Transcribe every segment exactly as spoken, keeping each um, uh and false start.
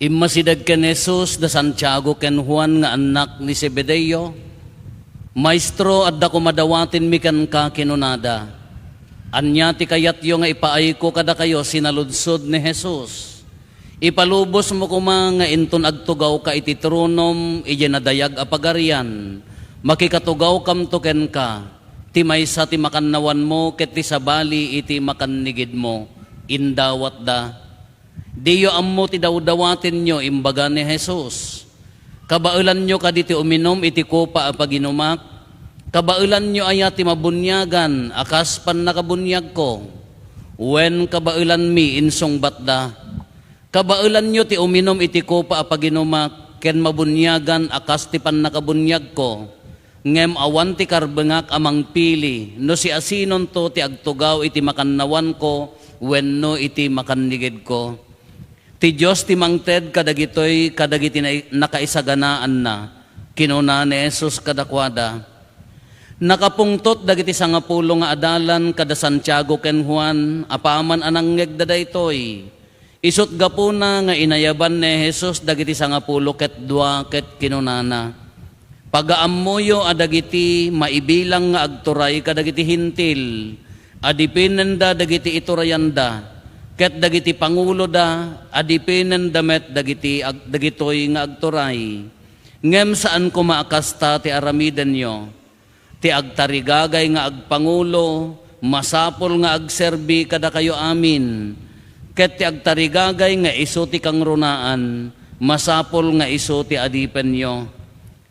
Immasideg ken Jesus da Santiago ken Juan nga annak ni Zebedeo, "Maestro, adda koma dawatenmi kenka," kinunada. "Ania ti kayatyo nga ipaayko kadakayo?" sinaludsod ni Jesus. "Ipalubosmo koma nga inton agtugawka iti tronom idiay nadayag a pagarian, makikatugawkamto kenka. Ti maysa ti makannawanmo ket ti sabali iti makannigidmo." Indawatda. "Diyo ammo ti dawdawatenyo," imbaga ni Jesus. "Kabaelanyo kadi ti uminum iti kopa a paginumak? Kabaelanyo aya ti mabuniagan a kas pannakabuniagko?" "Wen, kabaelanmi," insungbatda. "Kabaelanyo ti uminum iti kopa a paginumak ken mabuniagan a kas ti pannakabuniagko. Ngem awan ti karbengak a mangpili no siasinonto ti agtugaw iti makannawanko wenno iti makannigidko. Ti Dios ti mangted kadagitoy kadagiti na-, nakaisaganaanna," kinuna ni Jesus kadakuada. Nakapungtot dagiti sangapulo nga adalan kada Santiago ken Juan apaman a nangngegda daytoy. Isut' gapuna nga inayaban ni Jesus dagiti sangapulo ket dua ket kinunana, "Pagaammoyo a dagiti maibilang nga agturay kadagiti Hentil, adipenenda dagiti iturayanda, ket dagiti panguloda, adipenenda met dagiti ag-, dagitoy nga agturay. Ngem saan koma a kasta ti aramidenyo. Ti agtarigagay nga agpangulo, masapul nga agserbi kadakayo amin, ket ti agtarigagay nga isu ti kangrunaan, masapul nga isu ti adipenyo.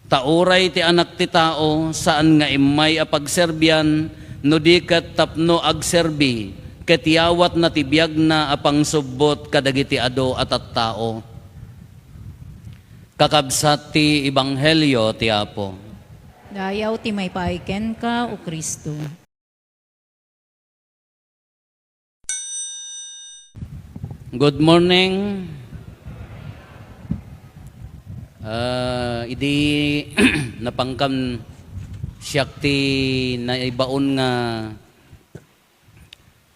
Ta uray ti Anak ti Tao, saan nga immay a pagserbian, no di ket tapno agserbi, ket yawatna ti biagna a pangsubbot kadagiti adu a tattao." Kakabsat ti Ebanghelio ti Apo. Dayaw ti maipaay kenka, O Cristo. Good morning. Ah, idi napangkam siak ti naibaon nga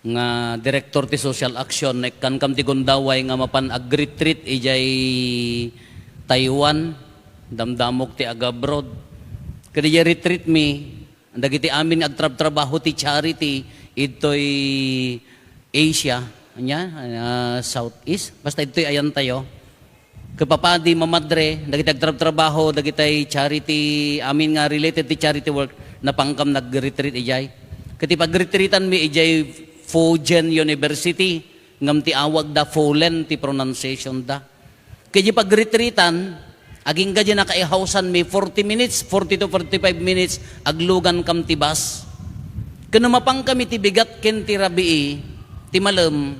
nga direktor ti social action, naikkankam ti gundaway nga mapan ag-retreat idiay Taiwan, damdamok ti aga-abroad. Ket idiay retreat mi, dagiti amin nga agtrabtrabaho ti charity idtoy Asia, ania, ah, Southeast, basta idtoy ayantayo. Ket papadi, mamadre, dagiti agtrabtrabaho, dagitay charity, amin nga related ti charity work, napangkam nag-retreat idiay. Ket ti pagretreatanmi idiay Fujian University, ngem ti awagda Fulen ti pronunciationda. Ket idiay pagretreatan, agingga diay nakaihawsanmi, forty minutes, forty to forty-five minutes, aglugankam ti bus. Ket no mapangkami ti bigat ken ti rabii, ti malem,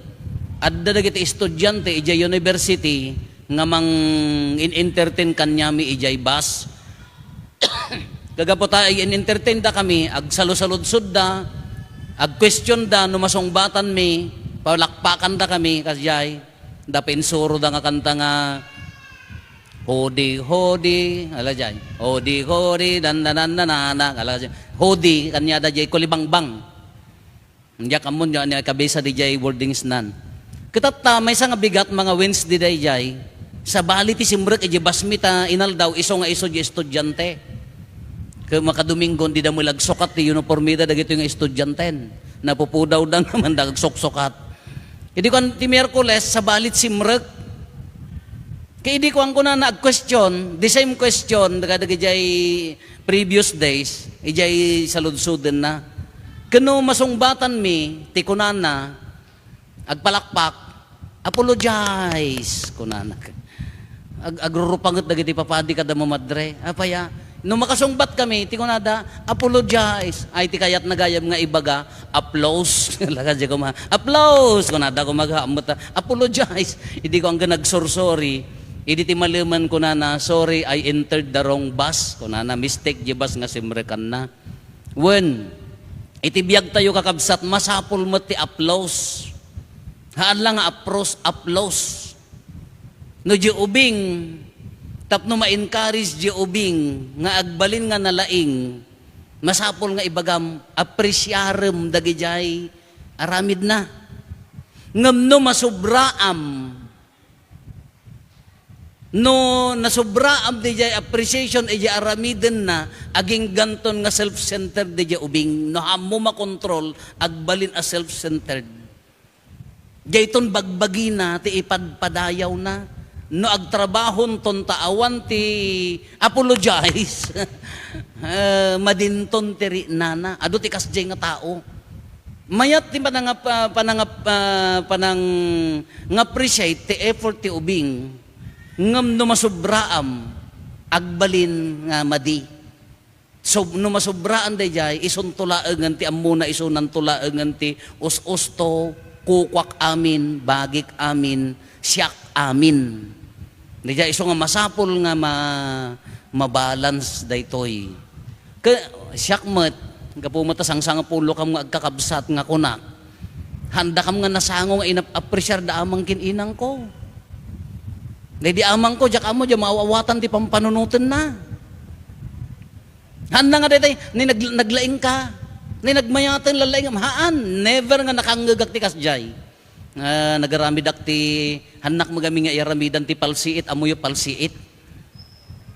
adda dagiti estudiante idiay university, nga mang-in-entertain kaniami idiay bus. Gagapu ta in-entertaindakami, agsalusaludsodda, agquestionda no masungbatanmi, palakpakandakami, kasdiay. Da pinsuroda nga kanta nga, "Hodi, hodi," ala diay. "Hodi, hodi, dandanandanana," ala diay. Hodi, kaniada diay kulibangbang. Diak ammon nga ania kabisa diay wordings nan. Ket tatta, maysa nga bigat, mga Wednesday daydiay, sabali ti simrek idiay basmi ta inaldaw, isu nga isu diay estudiante. Ket makadomingo, dida met agsukat ti uniformeda dagitoy nga estudianten. Napupudawda nga manda agsuksukat. Idi kuan ti Miyerkules, sabali ti simrek. Ket idi kuan kunana, ag-question, the same question, kadagiti previous days, idiay saludsodenna. Ket no masungbatanmi, ti kunana, agpalakpak, "Apologize," kunana. Ag-, agrurupanget dagiti papadi kada mamadre. Apay a, no makasungbatkami, ti kunada, "Apologize." Ay, ti kayatna gayam nga ibaga, "Applause." Laka di kuma, "Applause," kunada, kumaga, "Apologize." Idi ko angga nagsursori, idi ti malemen kunana, "Sorry, I entered the wrong bus," kunana, "Mistake di bus nga simrekanna." Wen, iti biagtayo, kakabsat, masapul met ti applause. Haan la nga apros-, applause. No di ubing, tapno ma-encourage di ubing nga agbalin nga nalaing, masapul nga ibagam, "Apresiarem dagidiay aramidna." Ngem no masubraam, No nasobraam dayjay appreciation iti aramidenna, agingganton nga self-centered dayjay ubing. No ammo makontrol, agbalin a self-centered. Dayton bagbagina ti ipadpadayawna. No agtrabahonton ta awan ti apologize, eh, madinton ti riknana. Adu ti kasdiay nga tao. Mayat ti panangap-, ah, panangap-, ah, panang-appreciate ti effort ti ubing. Ngem no masobraam, agbalin nga madi. So, no masobraan dayjay, isunto laengen ti ammona, isunanto laengen ti us-usto, kukuak amin, bagik amin, siak amin. Dayjay isu nga masapul nga ma-, mabalance daytoy. Ke-, siak met, gapu met ta sangsangpulo kam nga agkakabsat nga kunak, haanda kam nga nasango nga inap-, appreciar da amang ken inangko. Daydi amangko, diak ammo, diak maaw-awatan ti pampanunotenna. Haanna nga daytay, ni nag-, naglaing ka, ni nagmayaten, lalaing, haan, never nga nakangngegak ti kasdiay. Ah, nagaramidak ti, hannak magami nga iyaramidan ti palsiit, ammoyo palsiit.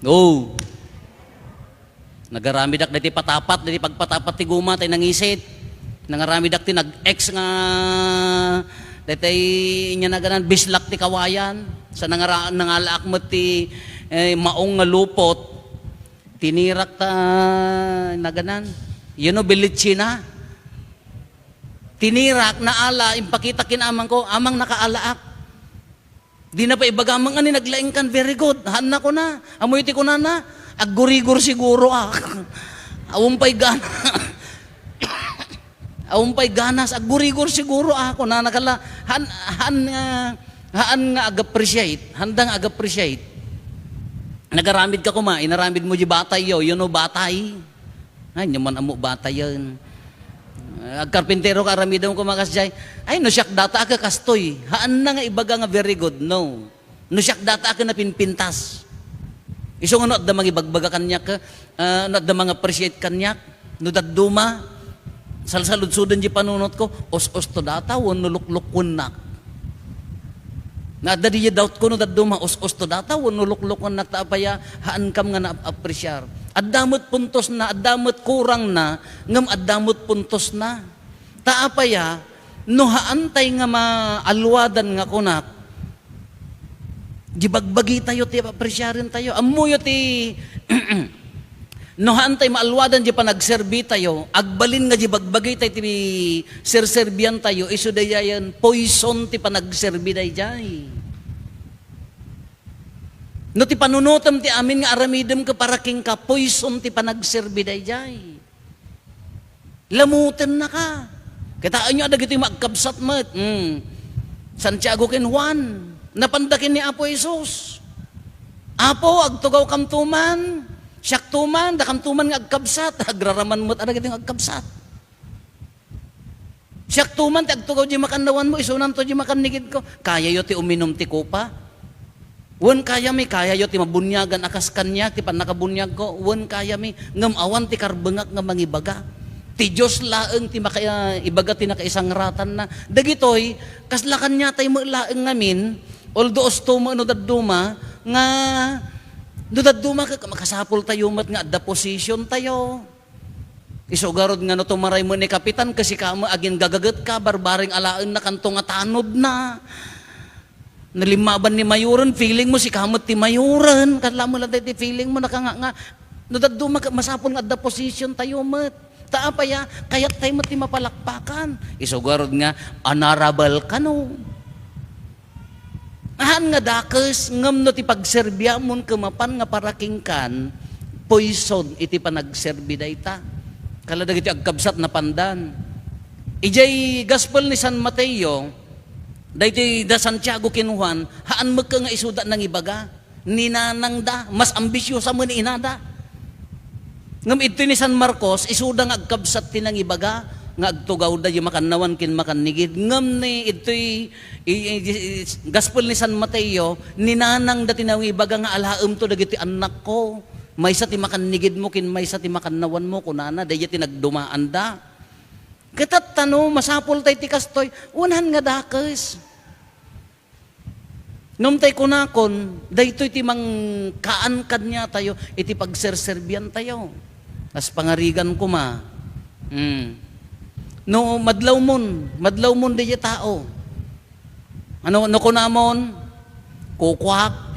Oh. Nagaramidak daytoy patapat, daytoy pagpatapat ti guma, tay nangisit. Nangaramidak ti nag-X nga, daytoy inya naganan, bislak ti kawayan. Sa nangara-, nangalaak met ti, eh, maong nga lupot. Tinirak ta, naganan. You know, bilitsina. Tinirak, naala, impakita ken amangko, amang nakaalaak. Dina pay ibaga, amang ani naglaing kan, very good. Haanna kuna. Ammoyo ti kunana, aggurigor siguro, ah. Awan pay gana. Awan pay ganas, aggurigor siguro, ah, kunana kala. Haan, haan nga, haan nga ag-appreciate. Haanda nga ag-appreciate. Nagaramid ka kuma, inaramid mo di batay yo, you know, batay. Ay, ania man ammo batayen. Ah, agkarpintero ka, aramidem ko makasdiay. Ay, no siak data a kakastoy. Haanna nga ibaga nga very good, no. No siak data a napinpintas. Isu nga no adda mangibagbaga kaniak, ah, no adda manga-appreciate kaniak, no dadduma, salsaludsoden di panunotko, us-usto data wenno luklukwennak. Nga adda di doubt ko no dadduma, us-usto data wenno luklukwennak ta apaya, haankam nga na-appreciar. Adda met puntosna, adda met kurangna, ngem adda met puntosna. Ta apaya, no haantay nga maaluadan nga kunak, di bagbagitayo ti apresiarentayo. Ammoyo ti, no haantay maaluadan di panagserbitayo, agbalin nga di bagbagitay ti serserbiantayo, isu dayayen poison ti panagserbi dayjay. No ti panunotem ti amin nga aramidem ket para kenka, poison ti panagserbi dayjay. Lamutennaka. Kitaenyo a dagitoy maagkabsat met. Hmm. Santiago ken Juan, napanda ken ni Apo Jesus. Apo, agtugawkamto man. Siakto man, dakamto man nga agkabsat. Agraraman met a dagitoy nga agkabsat. Siakto man ti agtugaw di makannawanmo, isunanto di makannigidko. Kayayo ti uminum ti kopa? Wen kayami, kayayo ti mabuniagan a kas kaniak, ti pannakabuniagko, wen kayami, ngem awan ti karbengak nga mangibaga. Ti Dios laeng ti maka-, ibaga ti nakaisangratanna. Dagitoy, kasla kaniatay met laeng ngamin, although usto met no dadduma, nga no dadduma, ka-, makasapultayo met nga adda positiontayo. Isu garud nga no tumaray met ni kapitan, ket sika met agingagagetka, barbareng alaenna, kanto nga tanodna. Nalimmaban ni mayoren, feeling mo sika met ti mayoren. Kasla met latta ti feeling mo, nakanga-, nga, no dadduma ket masapul nga adda positiontayo met. Ta apaya, kayattayo met ti mapalakpakan. Isu garud nga, honorable kano. Haan nga dakes, ngem no ti pagserbiamon ket mapan nga para kenkan, poison iti panagserbi dayta. Kala dagiti agkabsat, napandan. Idiay Gospel ni San Mateo, daytoy da Santiago ken Juan, haan met nga isuda nangibaga. Ninanangda, mas ambisiosa met ni inada. Ngem idtoy ni San Marcos, isuda nga agkabsat ti nangibaga nga agtugawda di makannawan ken makannigid. Ngem ni idtoy i, i, i, Gospel ni San Mateo, ninanangda ti nangibaga nga alaemto dagiti annakko. Maysa ti makannigidmo ken maysa ti makannawanmo, kunana, daydiay ti nagdumaanda. Ket tattano, masapultay ti kastoy, haan nga dakes. Ngem tay kunakon, daytoy ti mangkaan kaniatayo iti pagserserbiantayo. Kas pangarigan koma. Hmm. No madlawmon, madlawmon daydiay tao. Ano, no kunamon, kukuak.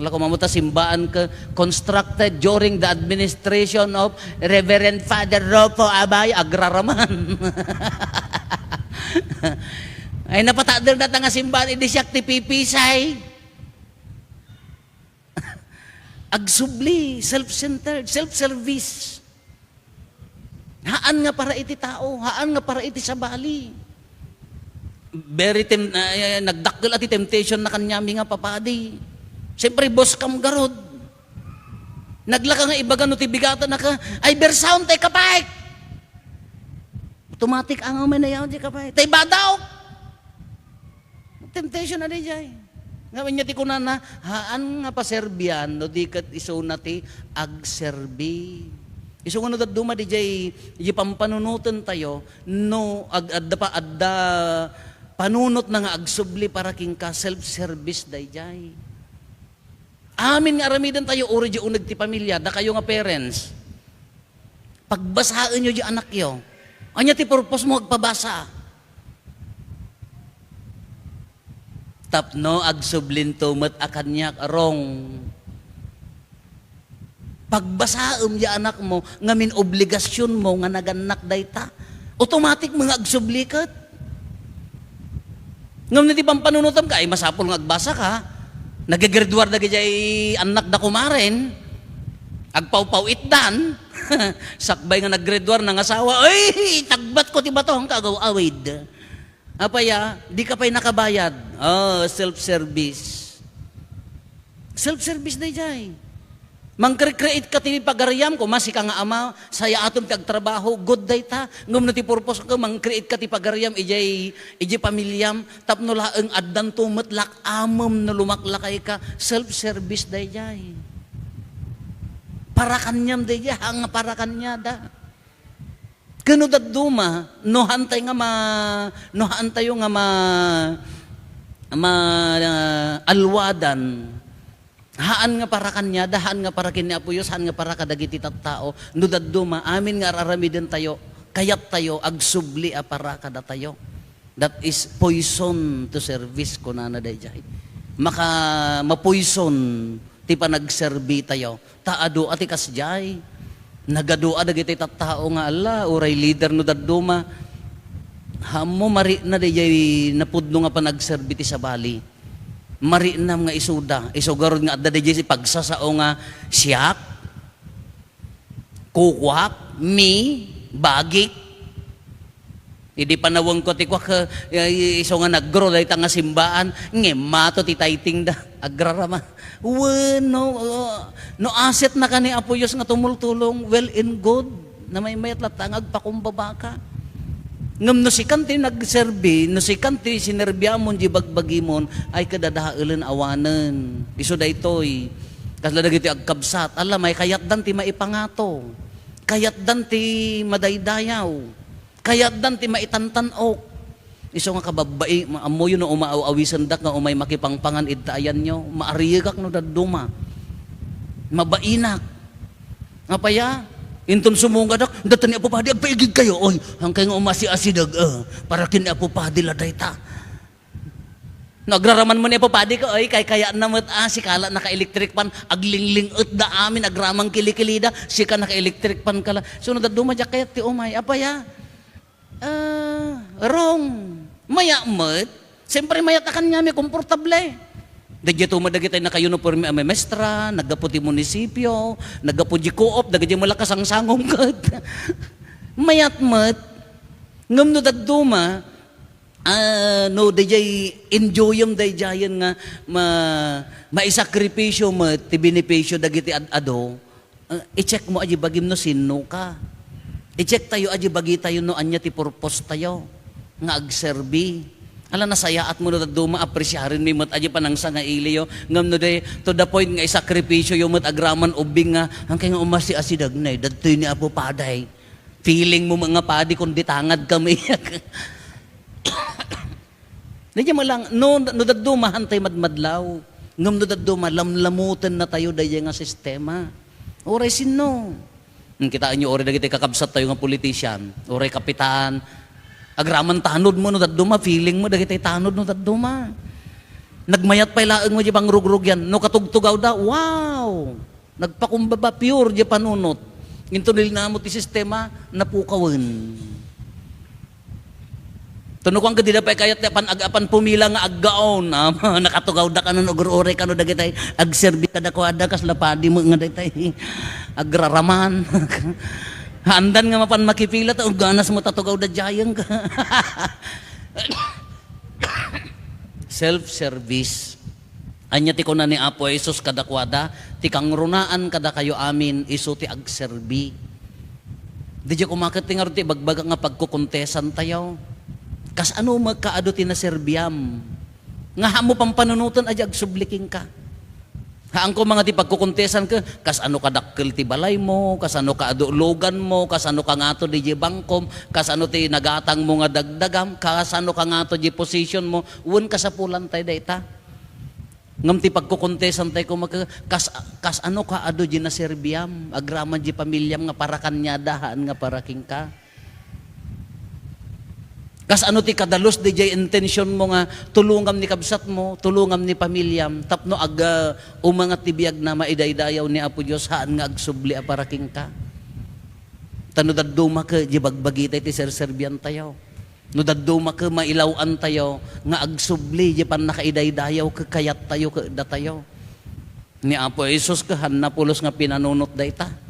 Wala ko mamuta simbaan ke, constructed during the administration of Reverend Father Rufo Abay, agraraman. Ay, napatader na ta nga simbaan, idi siak ti pipisay. Agsubli, self-centered, self-service. Haan nga para iti tao, haan nga para iti sabali. Very tem-, ah, nagdakkel a ti temptation na kaniami nga papadi. Siyempre, boss kam garud. Naglaka nga ibaga no ti bigatanna ka, "Ay, bersaon tay kapay!" Automatic ang umay na yaw di kapay. Tay badaw! Temptation a daydiay. Nga wen ti kunana, haan nga paserbian, no di ket isuna ti agserbi. Isu nga no dadduma daydiay, di pampanunoten tayo, no ag-, adda pa, adda panunot na nga agsubli para kinka, self-service daydiay. Amin nga aramiden tayo, uri di uneg ti pamilya, dakayo nga parents. Pagbasaenyo di anakyo. Ania ti purpose mo agpabasa? Tapno agsublinto met a kaniak, wrong. Pagbasaem di anakmo, ngamin obligasionmo nga nagannak dayta. Automatic nga agsubli ket. Ngem no ti pampanunotem ka, ay masapul nga agbasa ka. Naggraduar dagiti annak da kumaren. Agpawpaw-itdan. Sakbay nga naggraduar, nangasawa, "Ay, tagbatko ti bato, haan ka agaw-awid." Apay a, di ka pay nakabayad. Oh, self-service. Self-service daydiay. Mangkre-create ka ti pagariam, koma sika nga ama, sayaatem ti agtrabaho, good dayta. Ngem no ti purpose ka, mangkreate ka ti pagariam, idiay, idiay pamiliam, tapno laeng addanto met lak-amem no lumaklakay ka, self-service daydiay. Para kaniam daydiay, haan nga para kaniada. Ken no dadduma, no haantay nga ma-, no haantayo nga ma-, ma-, alwadan, haan nga para kaniada, haan nga para ken ni Apo Dios, haan nga para kadagiti tattao. No dadduma, amin nga ar-aramidentayo, kayattayo, agsubli a para kadatayo. That is poison to service, kunana daydiay. Maka-, mapoison ti panagserbitayo. Ta adu a ti kasdiay. Nagadu a dagiti tattao nga, "Ala, uray leader no dadduma." Ammo, marikna daydiay napudno nga panagserbi ti sabali. Mariknam nga isuda. Isu garud nga adda daydiay ti pagsasao nga, "Siak, kukuak, mi, bagik." Idi panawengko ti kuak, eh, isu nga nag-grow dayta nga simbaan, ngem mato ti tithing da, agrarama. Wenno, oh, no asset na ka ni Apo Dios nga tumultulong, well and good. Namaymayat latta nga agpakumbaba ka. Ngem no sikan ti nagserbi, no sikan ti sinerbiamon di bagbagimon, ay kadadaelen awanen. Isu daytoy. Kasla dagiti agkabsat, ala, may kayatdan ti maipangato. Kayatdan ti madaydayaw. Kayatdan ti maitantan-ok. Isu nga kababbai, ma-, ammoyo no umaaw-awisendak nga umay makipangpangan ita ayanyo, maarigak no dadduma. Mabainak. Apay a? Inton sumungadak, "Dayta ni Apo Padi, agpaigidkayo, oy, hankay nga umasi-asideg, eh, para ken ni Apo Padi la dayta." No agraraman mo ni Apo Padi ka, oy, kaykayaanna met, ah, sika la naka-electric fan, aglingling-etda amin, agramang kilikilida, sika naka-electric fan ka la. So, no dadduma, diak kayat ti umay. Apay a? Ah, wrong. Mayat met. Siyempre, mayat a kaniami, komportable. Daydiay to met dagiti naka-uniforme a memestra, naggapu ti munisipio, naggapu di co-op, dagiti met la kasangsangom ket. Mayat met. Ngem no dadduma, ah, no, daydiay enjoyem daydiayen nga ma-, maisakripisyo met ti benepisio dagiti ad-adu, ah, i-check mo a di bagim no sinno ka. I-check tayo a di bagitayo no ania ti purpose tayo nga agserbi. Ala, nasayaat mo no dadduma, apresiarenmi met a di panangsangailiyo. Ngem no di, to the point nga isakripisyoyo met agraman ubbing nga, hankay nga umasi-asideg, nay, dadtoy ni Apo Paday. Feeling mo nga padi, kundi tangad kami. Daydiay met lang, no, no dadduma, haantay madmadlaw. Ngem no dadduma, lamlamutennatayo daydiay nga sistema. Uray sinno? Hmm, kitaenyo, uray dagiti kakabsattayo nga politician, uray kapitan, agraman tanodmo no dadduma, feelingmo dagiti tanod no dadduma. Nagmayat pay laeng mo di pangrugrugyan. No katugtugawda, wow! Nagpakumbaba, pure di panunot. Ngem no linamot ti sistema, napukawen. Tapno kuan, dida pay kayat ti apan, ag-, apan pumila nga aggaon. Ah, nakatugawda kano, ugur-uray kano dagitay agserbi kadakuada, kasla padi met nga daytay agraraman. Haandan nga mapan makipila, ta ugganas met a tugawda diayen. Self-service. Ania ti kuna ni Apo Jesus kadakuada? Ti kangrunaan kadakayo amin, isu ti agserbi. Daydiay koma ket ti ngarud ti ibagbagak nga pagkukontesantayo. Kasano met kaadu ti naserbiam? Nga haanmo pampanunoten a di agsubli kenka. Haan koma nga ti pagkukontesanka, kasano kadakkel ti balaymo, kasano kaadu luganmo, kasano kangato daydiay bangkom, kasano ti nagatangmo nga dagdagam, kasano kangato di positionmo, wen kasapulantay dayta. Ngem ti pagkukontesantay koma ket, kas-, kasano kaadu di naserbiam, agraman di pamiliam nga para kaniada, haan nga para kenka. Kasano ti kadalus daydiay intentionmo nga tulongam ni kabsatmo, tulongam ni pamiliam, tapno ag-, ah, umangat ti biagna, maidaydayaw ni Apo Dios, haan nga agsubli a para kenka. Ta no dadduma ket, di bagbagitay ti serserbiantayo. No dadduma ket, mailaw-antayo nga agsubli di pannakaidaydayaw ket kayattayo ket datayo. Ni Apo Jesus ket haanna pulos nga pinanunot dayta.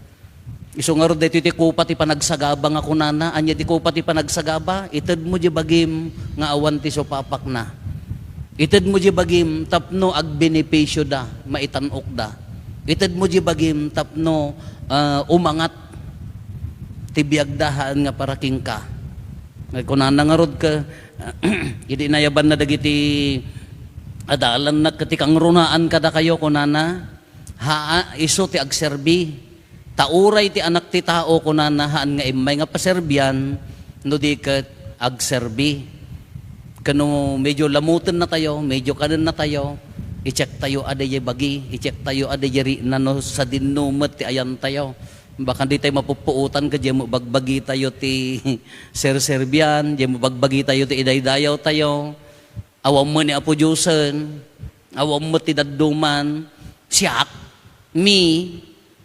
Isu ngarud daytoy ti kopa ti panagsagaba nga kunana, ania ti kopa ti panagsagaba? Itedmo di bagim nga awan ti supapakna. Itedmo di bagim tapno agbenepisioda, maitan-okda. Itedmo di bagim tapno, ah, umangat ti biagda haan nga para kenka. Kunana ngarud ket, idi inayabanna dagiti adalanna ket ti kangrunaan kadakayo, kunana, haa, isu ti agserbi. Ta uray ti Anak ti Tao, kunana, haan nga immay nga paserbian, no di ket agserbi. Ket no medyo lamutennatayo, medyo kanennatayo, i-checktayo a daydiay bagi, i-checktayo a daydiay rikna no sadinno met ti ayantayo. Baka ditayo mapupuotan ket diay met bagbagitayo ti serserbian, diay met bagbagitayo ti idaydayawtayo. Awan met ni Apo Diosen, awan met ti dadduman. Siak, me,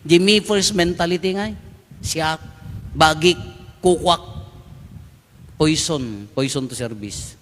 di me first mentality ngay. Siak, bagik, kukuak. Poison, poison to service.